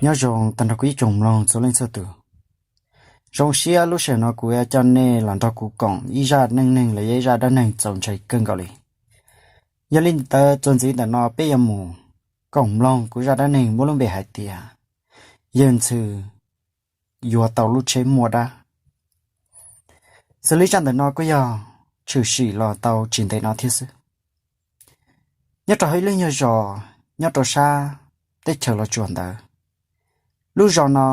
Nyob zoo tag nrho kuv ib tsoom mloog txhua leej txhua tus. Zoo siab lub sij hawm no kuv yuav coj nej los nrog kuv koom ib zaj neej neeg los yog ib zaj dab neeg txaus ntshai kawg nkaus li. Yog li ntawd txuas ntxiv ntawm no peb yuav mus koom mloog kuv zaj dab neeg muaj lub npe hais tias yawg ntxhw yuav tau lub tsheb muaj dab. Xws li zaj ntawm no kuj yog tshwm sim los tau tsis ntev no thiab xwb. Nyob rau hauv ib lub nyuag zos nyob rau sab teb chaws Los Tsuas ntawd. Lub zos no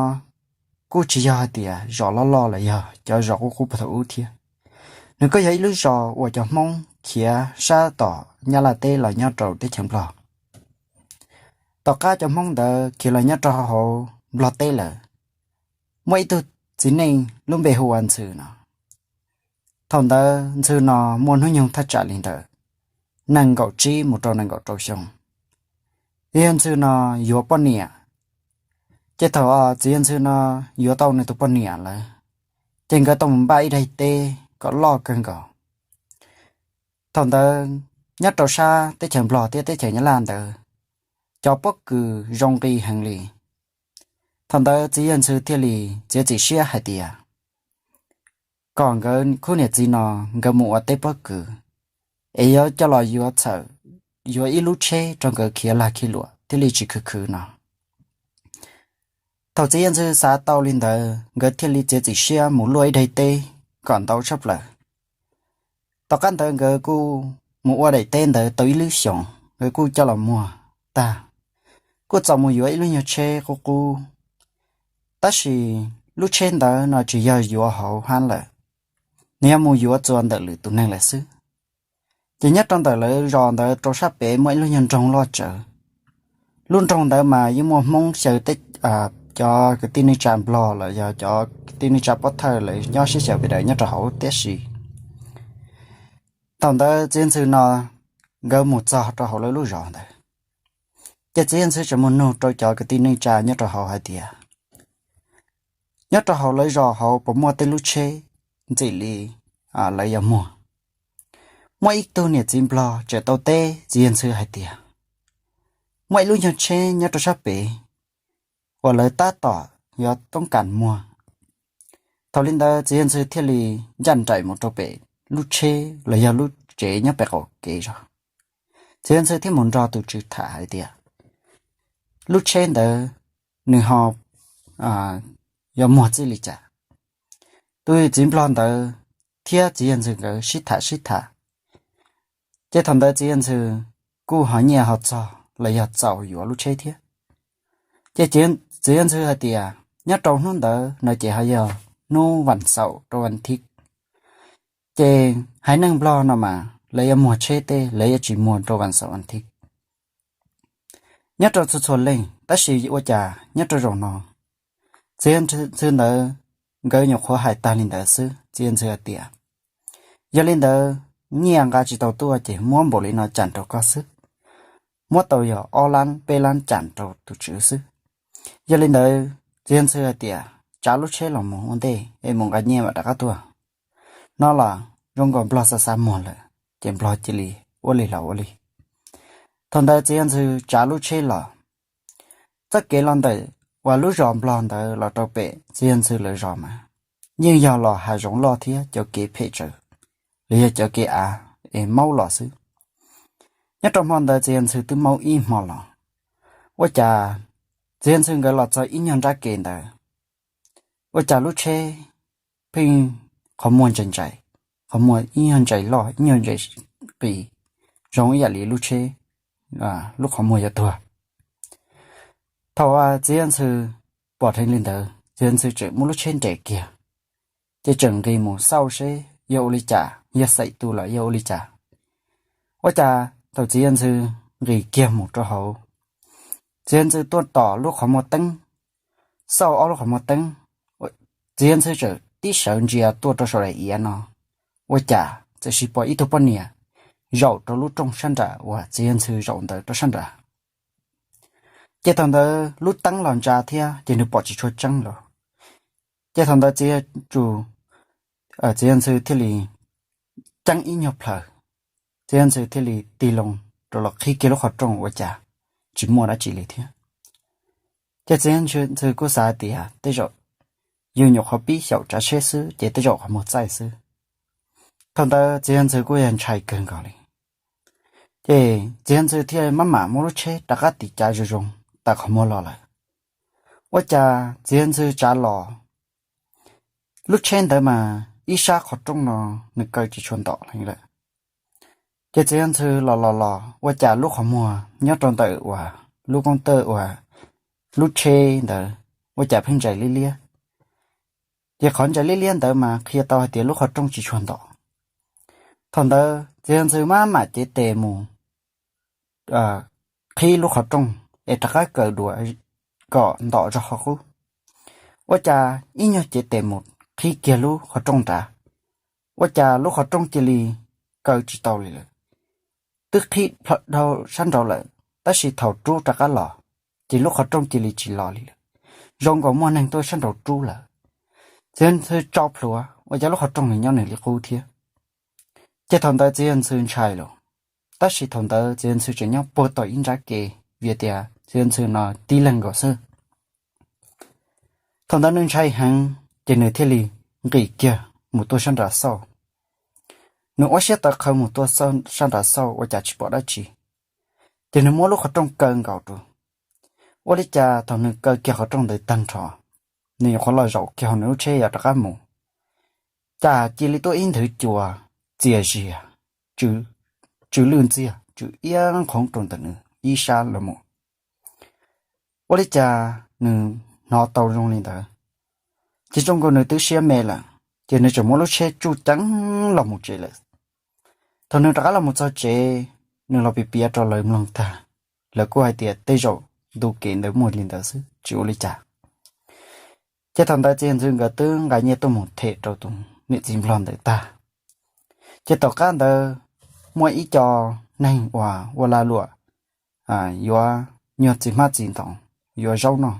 kuj tsis yog hais tias zos loj loj los yog cov zos qub qub puag thaum ub thiab. Nws kuj yog ib lub zos uas cov Hmoob khiav sab tom Nyab Laj teb los nyob rau teb chaws Nplog. Tom qab cov Hmoob ntawd khiav los nyob rau hauv Nplog teb lawm, muaj ib tug txiv neej lub npe hu ua Ntxhw no. Thaum ntawd Ntxhw no muaj hnub nyoog thaj tsam li ntawd nees nkaum tsib mus rau nees nkaum rau xyoo. Txiv yawg Ntxhw no yuav poj niam, ces thaum txiv yawg Ntxhw no yuav tau nws tus poj niam lawm, ces nkawd tau mus npaj ib daim teb kom loj kawg nkaus. Thaum ntawd nyob rau sab teb chaws Nplog thiab teb chaws Nyab Laj ntawd, cov pob kws zoo nqi heev li. Thaum ntawd txiv yawg Ntxhw thiaj li txiav txim siab hais tias kom nkawd khub niam txiv no nkawd mus ua teb pob kws, es yuav coj los yuav txhawm, yuav ib lub tsheb rau nkawd khiav lag khiav luam thiaj li tsis khwv khwv no. Thaum txiv yawg Ntxhw xav tau li ntawd, nkawd thiaj li txiav txim siab mus luaj ib daim teb kom ntau tshaj plaws. Tom qab ntawd nkawd kuj mus ua daim teb ntawd tau ib lub xyoos, nkawd kuj coj los muag tag, kuj txaus mus yuav ib lub nyuag tsheb qub qub. Tab sis lub tsheb ntawd no tsis yog yuav hauv hab lawm, nws yog mus yuav txuas ntawm lwm tus neeg lawm xwb. Ces nyob rau ntawm lawv zos ntawd rau sab pem muaj ib lub nyuag nroog loj tsawv. Lub nroog ntawd mas yeej muaj Hmoob xyaw teb, cov kwv tij neej tsa Nplog los yog cov kwv tij neej tsa Pob Thawj lawv nyob sib xyaw pem daws nyob rau hauv tiam sis. Thaum ntawd txiv yawg Ntxhw no nkawd mus txog rau hauv lawv lub zos ntawd, ces txiv yawg Ntxhw tseem mus nug rau cov kwv tij neej tsa nyob rau hauv hais tias nyob rau hauv lawv zos hauv puas muaj tej lub tsheb ntxim li lawv yuav muag. Muaj ib tug niam txiv Nplog tseem tau teb txiv yawg Ntxhw hais tias muaj ib lub nyuag tsheb nyob rau sab pem uas lawv tab tom yuav toob kas muag. Thaum li ntawd txiv yawg Ntxhw thiaj li ncaj nraim mus rau pem lub tsheb los yog lub tsev nyob pem qaum kev zog. Txiv yawg Ntxhw thiaj mus nrog tus tswv tham hais tias lub tsheb ntawd nws ho yuav muag txij li cas. Tus txiv Nplog ntawd thiab txiv yawg Ntxhw nkawd sib tham sib tham, ces thaum ntawd txiv yawg Ntxhw kuj ho nyiaj ho txog los yog txaus yuav lub tsheb thiab. Ces txiv yawg Ntxhw hais tias nyob rau hnub ntawd no ces ho yog hnub vas xaum rau vas thiv, ces haiv neeg Nplog no mas lawv yuav muag tsheb tej lawv yuav tsis muag rau vas xaum vas thiv nyob rau txhua txhua leej. Tab sis ua cas nyob rau zaum no txiv yawg Ntxhw ntawd nkawd nyuam qhuav hais tag li ntawd xwb txiv yawg Ntxhw hais tias yog li ntawd nyiaj nqa tsis tau tuaj ces muab npaum li no cam rau koj xwb, muab tau yog ob lab peb lab cam rau tus tswv xwb. Yog li ntawd txiv yawg Ntxhw hais tias tsav lub tsheb los mus ua ntej es mus nqa nyiaj mam rov qab tuaj. No los zoo nkaus Nplog xav xav muag lawm ces Nplog cia li ua li los ua li. Thaum ntawd txiv yawg Ntxhw tsav lub tsheb los. Txoj kev los ntawm uas lub zos Nplog ntawd los rau pem txiv yawg Ntxhw lawv zos mas yeej yog los hav zoov loj thiab cov kev phem tsawv los yog cov kev av es maub los xwb. Nyob rau hmo ntawd txiv yawg Ntxhw twb maub ib hmo los, ua cas txiv yawg Ntxhw nkawd los txog ib nyuag nrab kev ntawd, ua cas lub tsheb pheej qhov muag ntsais ntsais, qhov muag ib nyuag ntsais loj ib nyuag ntsais qis, zoo ib yam li lub tsheb lub qhov muag yuav tuag. Thaum txiv yawg Ntxhw pom dheev li ntawd txiv yawg Ntxhw tseem muab lub tsheb nres kiag, ces tseem nqis mus xauj seb yog ua li cas, yog xaim tu los yog ua li cas. Ua cas thaum txiv yawg Ntxhw nqis kiag mus rau hauv, txiv yawg Ntxhw tuaj tom lub qhov muag teeb, xauj ob lub qhov muag teeb, txiv yawg Ntxhw tseem tib sawv ntsia tuaj rau saum daim iav no, ua cas txawm sis pom ib tug poj niam zaum rau lub rooj sab nram uas txiv yawg Ntxhw zaum ntawd rau sab nram. Ces thaum ntawd lub teeb los ntsa thiab ces nws pom tsis tshua tseeb lawm. Ces thaum ntawd txiv yawg Ntxhw, txiv yawg Ntxhw thiaj li ceeb ib nyuag plhaw, txiv yawg Ntxhw thiaj li tig loo rau los qhib kiag lub qhov rooj ua cas tsis muaj dab tsi li thiab. Ces txiv yawg ntxhw kuj xav hais tias tej zaum yus nyuam qhuav pib xyaum tsav tsheb xwb ces tej zaum qhov muag txaij xwb. Thaum ntawd txiv yawg ntxhw kuj yog ntshai kawg nkaus li. Ces txiv yawg ntxhw thiaj maj mam muab lub tsheb rov qab tiv cav zoo zoo tawm qhov muag los lawm. Ua cas txiv yawg ntxhw tsav los, lub tsheb ntawd mas ib sab qhov rooj no nws kaw tsis tshua ntom heev lawm. Ces txiv yawg ntxhw los los los ua cas lub qhov muag nyob rau ntawm uas lub koob tawj uas lub tsheb ntawd ua cas pheej ntsais liab liab. Ces qhov ntsais liab liab ntawd mas qhia tau hais tias lub qhov rooj tsis tshua ntom. Thaum ntawd txiv yawg ntxhw maj mam cev tes mus qhib lub qhov rooj es rov qab kaw dua kom ntom zog qhov qub. Ua cas ib nyuag cev tes mus qhib kiag lub qhov rooj nrad, ua cas lub qhov rooj cia li kaw tsis tau li lawm. Twb qhib dhau sab nraud lawm, tab sis thaum rub rov qab los, ces lub qhov rooj cia li tsis los li lawm, zoo nkaus muaj neeg tuaj sab nraud rub lawm. Txiv yawg ntxhw tso plhuav ua cas lub qhov rooj nws nyob nws li qub thiab. Ces thaum ntawd txiv yawg ntxhw ntshai lawm, tab sis thaum ntawd txiv yawg ntxhw tseem nyob puag tom ib nrab ke, vim tias txiv yawg ntxhw no tib leeg nkaus xwb. Thaum ntawd nws ntshai heev, ces nws thiaj li nqis kiag mus tuaj sab nram xauj. Nws ua siab tawv qhawv mus tuaj sab nram xauj ua cas tsis pom dab tsi, ces nws muab lub qhov rooj kaw nkaus rau. Ua li cas thaum nws kaw kiag qhov rooj ntawd tag nrho, nws nyuam qhuav los zaum kiag hauv nws lub tsheb yuav rov qab mus, cas cia li tuaj ib nthwv cua txias zias, tsw lwj ntxiag tsw iab qhoov rau ntawm nws ib sab los mus. Ua li cas nws hnov tau zoo li ntawd, ces zoo nkaus nws twb siab me lawm, ces nws tseem muab lub tsheb tsuj ceev los mus tsev lawm. Thaum nws rov qab los mus txog tsev, nws los piav piav rau lawv mloog tag, lawv kuj hais tias tej zaum ntu kev ntawd muaj li ntawd xwb tsis ua li cas. Ces thaum ntawd txiv yawg ntxhw nkawd twb nqa nyiaj tuaj mus them rau tus niam txiv nplog ntawd tag. Ces tom qab ntawd muaj ib co neeg uas ua lag luam yuav nyuag txiv hmab txiv ntoo, yuav zaub noj,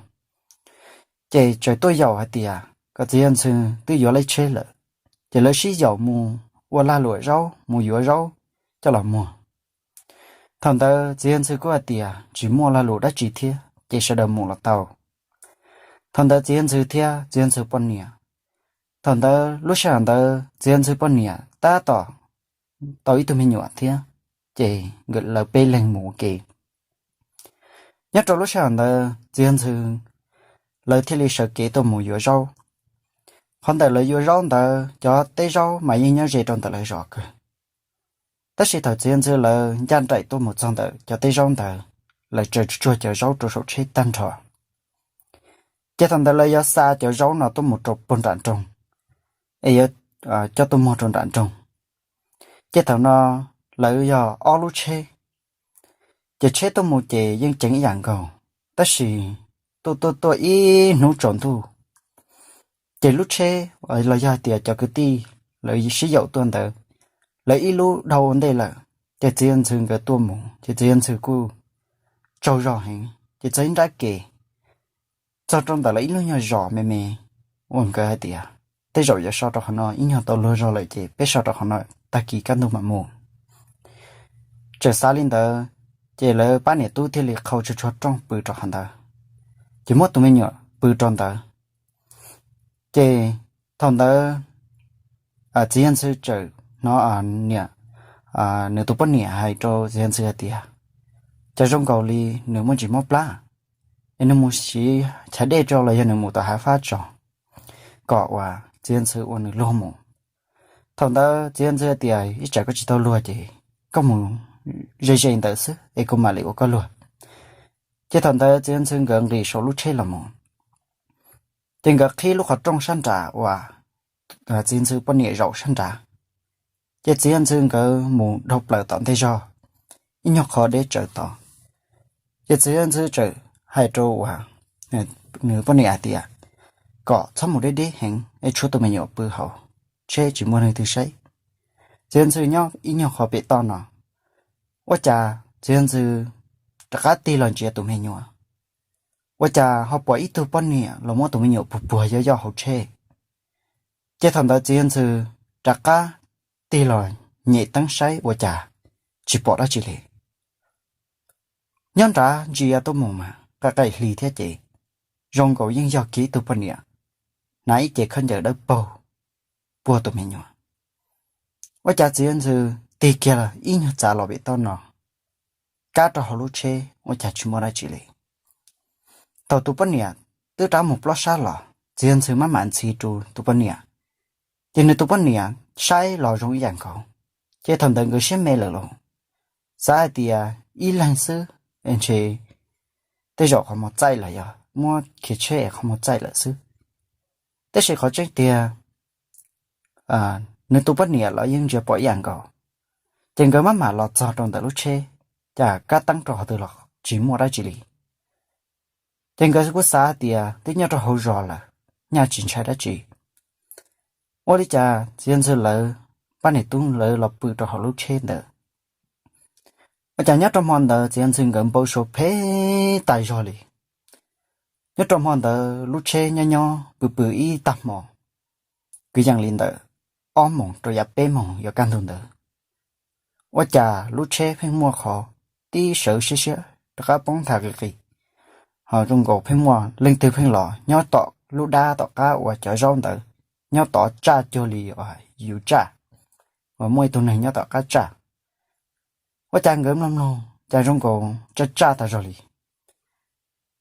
ces txawm tuaj yaum hais tias kom txiv yawg ntxhw twb yuav lawv tsheb lawm, ces lawv sib yaum mus ua lag luam zaub, mus yuav zaub coj los muag. Thaum ntawd txiv yawg ntxhw kuj hais tias tsis muaj lag luam dab tsi thiab ces sawv daws mus los tau. Thaum ntawd txiv yawg ntxhw thiab txiv yawg ntxhw poj niam, thaum ntawd lub sij hawm ntawd txiv yawg ntxhw poj niam tab tom tau ib tug me nyuam thiab, ces nkawd lawv peb leeg mus ua ke. Nyob rau lub sij hawm ntawd txiv yawg ntxhw lawv thiaj li sawv kev tuaj mus yuav zaub. Qhov ntawm lawv yuav zaub ntawd cov teb zaub mas yeej nyob ze rau ntawm lawv zos kawg. Tab sis thaum txiv yawg ntxhw lawv ncaj nraim tuaj mus txog ntawm cov teb zaub ntawd, lawv tsaws tsuag cov zaub rau saum tsheb tag nrho. Ces thaum ntawd lawv yuav xa cov zaub no tuaj mus rau puag nram nroog, es yuav coj tuaj muag rau nram nroog. Ces thaum no lawv yog ob lub tsheb, ces tsheb tuaj mus ces yeej ceev ib yam nkaus, tab sis tuaj tuaj tuaj ib hnub tsaus ntuj, ces lub tsheb los yog hais tias cov kwv tij lawv sib yaum tuaj ntawd, lawv ib lub dhau ua ntej lawm, ces txiv yawg ntxhw nkawd tuaj mus ces txiv yawg ntxhw kuj tsaug zog heev ces txog ib nrab ke, txog rau ntawm lawv ib lub nyuag zos me me, uas nkawd hais tias tej zaum yuav so rau qhov no, ib nyuag tau luag zog lawm ces peb so rau qhov no, tag kis kaj ntug mam mus. Txawm xav li ntawd, ces lawv pab niam tub thiaj li qhau tsuag tsuag rooj pw rau qhov ntawd, ces muab tus me nyuam pw rau ntawd. Ces thaum ntawd txiv yawg ntxhw txawm hnov niam, nws tus poj niam hais rau txiv yawg ntxhw hais tias, cas zoo nkaus li nws muaj ntsis mob plab, es nws mus siv chav dej tso los yog nws mus tom hav fab tso, kom uas txiv yawg ntxhw ua nws luag mus. Thaum ntawd txiv yawg ntxhw hais tias, ib tsam koj tsis tau luag ces koj mus ze ze ntawd xwb es kuv mam li ua koj luag. Ces thaum ntawd txiv yawg ntxhw nkawd nqis saum lub tsheb los mus, ces nkawd qhib lub qhov rooj sab nram uas txiv yawg ntxhw poj niam zaum sab nrad. Ces txiv yawg ntxhw nkawd mus dhau plaws tom ntej zog, ib nyuag qho deb tsawv tod. Ces txiv yawg ntxhw txawm hais rau uas nws poj niam hais tias, kom txhob mus deb deb heev es tshuav tus me nyuam pw hauv tsheb tsis muaj leej twg saib. Txiv yawg ntxhw nyob ib nyuag qho pem toj no, ua cas txiv yawg ntxhw rov qab tig los ntsia tus me nyuam, ua cas ho pom ib tug poj niam los muab tus me nyuam puag puag yoj yoj hauv tsheb. Ces thaum ntawd txiv yawg ntxhw rov qab tig los nyem teeb saib ua cas tsis pom dab tsi li. Nyob nrad ntsia tuaj mus mas qaim qaim hli thiab ces zoo nkaus yeej yog kiag ib tug poj niam hnav ib ce khaub ncaws dawb paug puag tus me nyuam. Ua cas txiv yawg ntxwv tig kiag los ib nyuag txav los pem toj no, kab rau hauv lub tsheb ua cas tsis muaj dab tsi li. Thaum tus poj niam twb rov mus plob sab los, txiv yawg ntxwv maj mam ntxhi rau tus poj niam, ces nws tus poj niam saib los zoo ib yam nkaus. Ces thaum ntawd nkawd siab me lawm los, xav hais tias ib leeg xwb, ntshe tej zaum qhov muag txaij los yog muab khiav tsheb es qhov muag txaij lawm xwb. Tab sis qhov tseeb tiag, nws tus poj niam los yeej ntsia pom ib yam nkaus. Ces nkawd maj mam los txog rau ntawm lub tsheb, cas kab teeb rau qhov twg los tsis muaj dab tsi li. Ces nkawd kuj xav tias twb nyob rau hauv zos lawm, nyaj tsis ntshai dab tsi. Ua li cas txiv yawg ntxwv lawv pab niam tub lawv los pw rau hauv lub tsheb ntawd. Ua cas nyob rau hmo ntawd txiv yawg ntxwv nkawd npau suav phem tas zog li. Nyob rau hmo ntawd lub tsheb nyob nyob pw pw ib tag hmo, kwv yees li ntawm ob moos rau yav peb moos yuav kaj ntug ntawd, ua cas lub tsheb pheej muaj qhov tib sawv siab siab rov qab poob nthav qis qis, ho zoo nkaus pheej muaj leej twg pheej los nyob tom lub dab tom qab uas cov zaub ntawd nyob tod tsaj cuag li uas yus tsaj, uas muaj ib tug neeg nyob tom qab tsaj. Ua cas nkawd mloog mloog cas zoo nkaus tsaj tsaj tas zog li.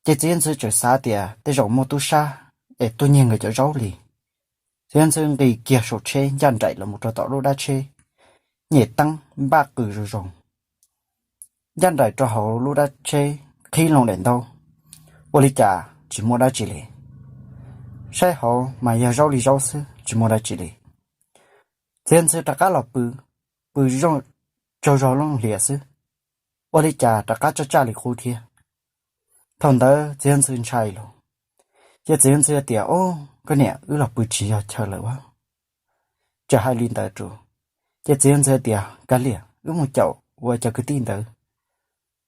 Ces txiv yawg ntxwv txawm xav tias tej zaum muaj tub sab es tuaj nyiag nkawd cov zaub li. Txiv yawg ntxwv nqis kiag saum tsheb ncaj nraim los mus rau tom lub dab tsheb, nyem teeb npaj qws zoo zoo, ncaj nraim rau hauv lub dab tsheb qhib loo daim ntaub. Ua li cas tsis muaj dab tsi li. Saib hauv mas yog zaub li zaub xwb tsis muaj dab tsi li. Txiv yawg ntxwv rov qab los pw, pw tsaug zog looj hlias xwb, ua li cas rov qab tsaj tsaj li qub thiab. Thaum ntawd txiv yawg ntxwv ntshai lawm, ces txiv yawg ntxwv tias, Au, koj niam, wb los pw tsis yog chaw lawm a. Txawm hais li ntawd rau, ces txiv yawg ntxwv tias, Kav liam, wb mus caum ua cov kwv tij ntawd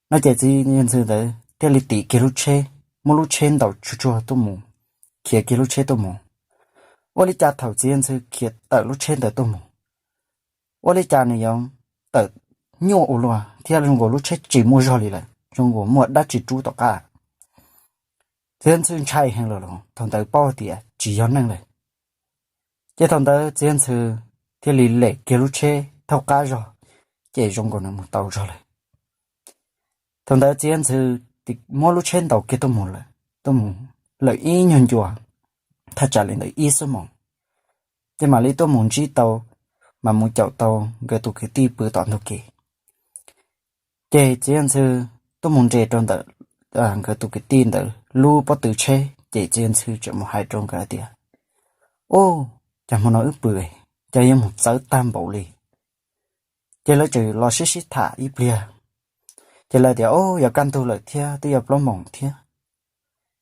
no. Ces txiv yawg ntxwv ntawd thiaj li tim kiag lub tsheb, muab lub tsheb ntaus tsuag tsuag tuaj mus, khiav kiag lub tsheb tuaj mus. Ua li cas thaum txiv yawg ntxwv khiav tawm lub tsheb ntawd tuaj mus, ua li cas nws yuav tawm nyuaj ua luaj thiab zoo nkaus lub tsheb tsis muaj zog li lawm, zoo nkaus muaj dab tsi rub tom qab. Txiv yawg ntxwv ntshai heev lawm los thaum ntawd paub tias tsis yog neeg lawm. Ces thaum ntawd txiv yawg ntxwv thiaj li lem kiag lub tsheb thauj qab zog, ces zoo nkaus nws mus tau zog lawm. Thaum ntawd txiv yawg ntxwv muab lub tsheb ntaus kiag tuaj mus lawm, tuaj mus lawm ib nyuag ncua, thaj tsam li ntawm ib xuab moos, ces mam li tuaj mus ntsib tau, mas mus caum tau nkawd tus kwv tij pw tom ntug kev. Ces txiv yawg ntxwv tuaj mus nres rau ntawm nkawd tus kwv tij ntawd lub pob tw tsheb, ces txiv yawg ntxwv txawm mus hais rau nkawd tias, Ub, cas hmo no wb pw, cas yuav mus txawv tag npaum li. Ces lawv txawm los sib sib tham ib pliag, ces lawv tias, Ub, yuav kaj ntug lawm thiab, twb yuav plaub moos thiab,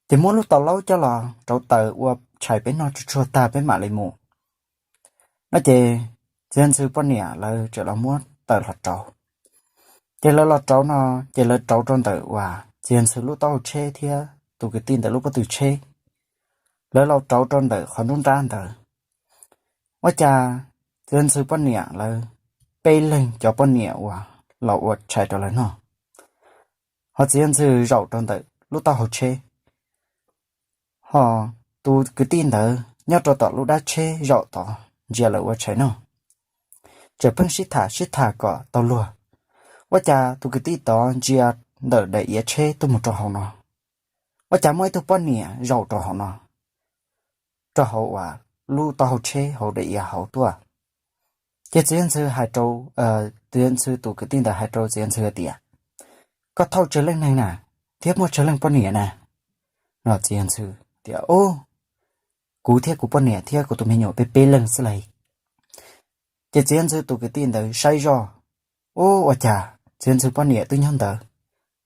ces muab lub tau laub coj los rauv taws ua tshais peb noj tsuag tsuag tag peb mam li mus no. Ces txiv yawg ntxwv poj niam lawv txawm los muab taws los rauv. Ces lawv los rauv no, ces lawv rauv rau ntawm uas txiv yawg ntxwv lub taub hau tsheb thiab tus kwv tij ntawd lub pob tw tsheb, lawv los rauv rau ntawm qhov nruab nrab ntawd. Ua cas txiv yawg ntxwv poj niam lawv peb leeg cov poj niam uas los ua tshais rau lawv noj, ho txiv yawg ntxwv zaum rau ntawm lub taub hau tsheb, ho tus kwv tij ntawd nyob rau tom lub dab tsheb zaum tod ntsia lawv ua tshais noj. Txawm pheej sib tham sib tham kom tau luag, ua cas tus kwv tij tod ntsia ntawm daim iav tsheb tuaj mus rau hauv no, ua cas muaj ib tug poj niam zaum rau hauv no, rau hauv uas lub taub hau tsheb hauv daim iav hauv tuaj. Ces txiv yawg ntxwv hais rau, txiv yawg ntxwv tus kwv tij ntawd hais rau txiv yawg ntxwv hais tias, Koj thauj tsawg leej neeg na, thiab muaj tsawg leej poj niam na? No txiv yawg ntxwv tias, Ub, kuv thiab kuv poj niam thiab kuv tus me nyuam peb peb leeg xwb lauj. Ces txiv yawg ntxwv tus kwv tij ntawd saib zoj, ub, ua cas txiv yawg ntxwv poj niam twb nyob ntawd,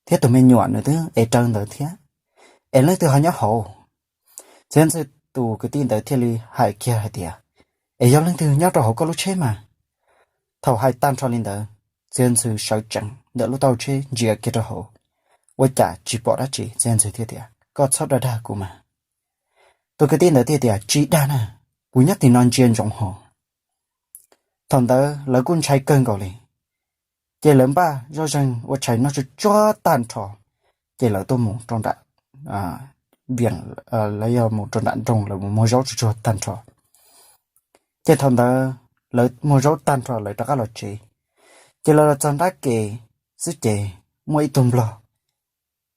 thiab tus me nyuam nws twb ev rawv ntawd thiab, es leej twg ho nyob hauv? Txiv yawg ntxwv tus kwv tij ntawd thiaj li hais kiag hais tias, Es yog leej twg nyob rau hauv koj lub tsheb mas? Thaum hais tag nrho li ntawd, txiv yawg ntxwv sawv tsees ntawm lub taub hau tsheb ntsia kiag rau hauv, ua cas tsis pom dab tsi. Txiv yawg ntxwv thiaj tias, Koj txhob dag dag kuv mas. Tus kwv tij ntawd thiaj tias, Tsis dag na, kuv nyob tim no ntsia ntsoov hos. Thaum ntawd lawv kuj ntshai kawg nkaus li, ces lawv npaj zoj zeeg ua tshais noj tsuag tsuag tag nrho, ces lawv tuaj mus rau nram viam, lawv yog mus rau nram nroog lawv mus muag zaub tsuag tsuag tag nrho. Ces thaum ntawd lawv muag zaub tag nrho lawv rov qab los tsev, ces lawv los txog nrab ke xwb ces muaj ib tug nplog.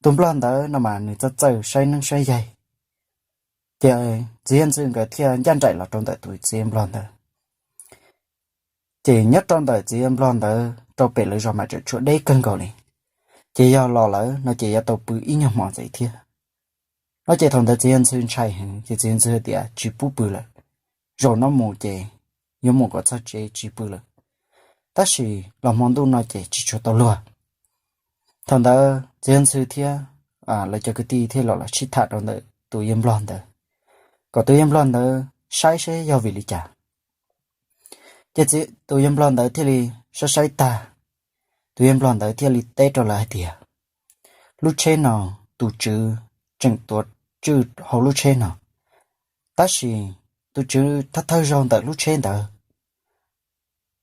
Tus nplog ntawd no mas nws txawj txawj saib neeb saib yaig. Ces txiv yawg ntxhw nkawd thiaj ncaj nraim los rau ntawm tus txiv yawg nplog ntawd. Ces nyob rau ntawm txiv yawg nplog ntawd rau pem lawv zos mas tseem tshuav deb kawg nkaus li. Ces yog los lawm no ces yuav tau pw ib nyuag hmo ntxiv thiab. No ces thaum ntawd txiv yawg ntxhw ntshai heev ces txiv yawg ntxhw tias tsis pub pw lawm, zaum no mus ces yuav mus kom txog tsev tsis pw lawm. Tab sis los hmo ntuj no ces tsis tshua tau luag. Thaum ntawd txiv yawg ntxhw thiab lawv cov kwv tij thiaj los los sib tham rau ntawm tus yawg nplog ntawd, kom tus yawg nplog ntawd saib seb yog vim li cas. Ces tus yawg nplog ntawd thiaj li saib saib tag, tus yawg nplog ntawd thiaj li teb rau lawv hais tias, lub tsheb no tus tswv tseem tuav tswj hauv lub tsheb no, tab sis tus tswv thawj thawj zaug ntawm lub tsheb ntawd,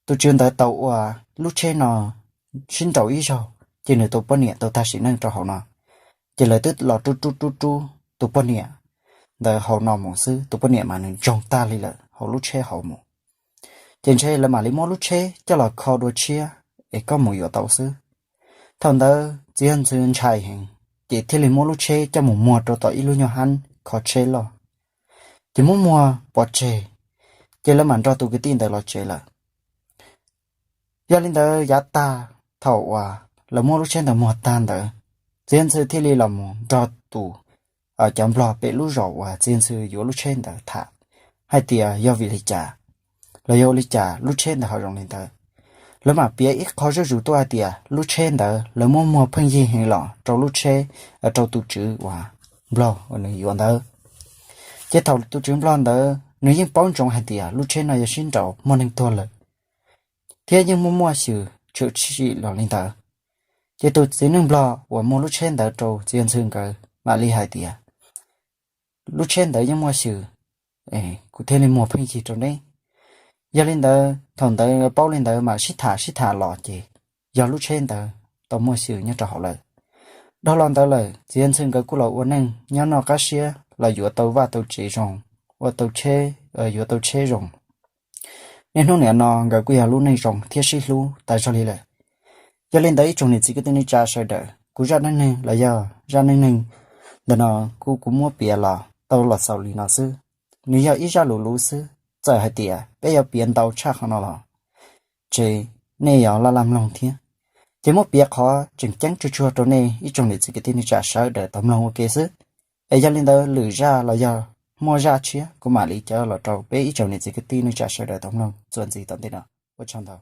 tus tswv ntawd tau ua lub tsheb no sib nraus ib zaug, ces nws tus poj niam tau tag sim neej rau hauv no. Ces lawv twb los rub rub rub rub tus poj niam ntawd hauv no mus xwb, tus poj niam mas nws ntsoog tag li lawm hauv lub tsheb hauv mus. Ces ntshe lawv mam li muab lub tsheb coj los kho dua tshiab es koj mus yuav tau xwb. Thaum ntawd txiv yawg ntxhw ntshai heev, ces thiaj li muab lub tsheb coj mus muag rau tom ib lub nyuag hab kho tsheb loj, ces muab muag pov tseg, ces lawv mam nrog tus kwv tij ntawd los tsev lawm. Yog li ntawd yav tag, thaum uas lawv muab lub tsheb ntawd muag tag ntawd, txiv yawg ntxhw thiaj li los mus nrog tus, cov nplog pem lub zos uas txiv yawg ntxhw yuav lub tsheb ntawd tham hais tias yog vim li cas los yog ua li cas lub tsheb ntawd ho zoo li ntawd. Lawv mam piav ib qho zuj zus tuaj hais tias lub tsheb ntawd lawv muab muag pheej yig heev los rau lub tsheb, rau tus tswv uas nplog uas nws yuav ntawd. Ces thaum tus tswv nplog ntawd nws yeej paub ntsoov hais tias lub tsheb no yog sib nraus muaj neeg tuag lawm, thiab yeej muaj muaj xyw tshwm sim los li ntawd. Ces tus txiv neej nplog uas muag lub tsheb ntawd rau txiv yawg ntxhw nkawd mam li hais tias, lub tsheb ntawd yeej muaj xyw, kuv thiaj li muag pheej yig rau neb. Yog li ntawd thaum ntawd paub li ntawd mas sib tham sib tham los ces yog lub tsheb ntawd tau muaj xyw nyob rau hauv lawm. Dhau los ntawd lawm txiv yawg ntxhw nkawd kuj los ua neej nyob noj qab siab los yuav tau vaj tau tsev zoo, ua tau tsheb, yuav tau tsheb zoo. Niaj hnub nim no nkawd kuj yog lub neej zoo thiab sib hlub tas zog li lawm. Yog li ntawd ib tsoom niam txiv kwv tij neej tsa sawv daws, kuv zaj dab neeg los yog zaj neej neeg ntawm no kuv kuv muab piav los tau los xaus li no xwb. Nws yog ib zaj lus luv xwb, txawm hais tias peb yuav piav ntau tshaj qhov no los ces nej yuav laj laj mloog thiab. Ces muab piav qhov tseem ceeb tsuag tsuag rau nej ib tsoom niam txiv kwv tij neej tsa sawv daws tau mloog ua ke xwb. Es yog li ntawd lwm zaj los yog muaj zaj tshiab kuv mam li coj los rau peb ib tsoom niam txiv kwv tij neej tsa sawv daws tau mloog txuas ntxiv tom ntej no. Ua tsaug ntau.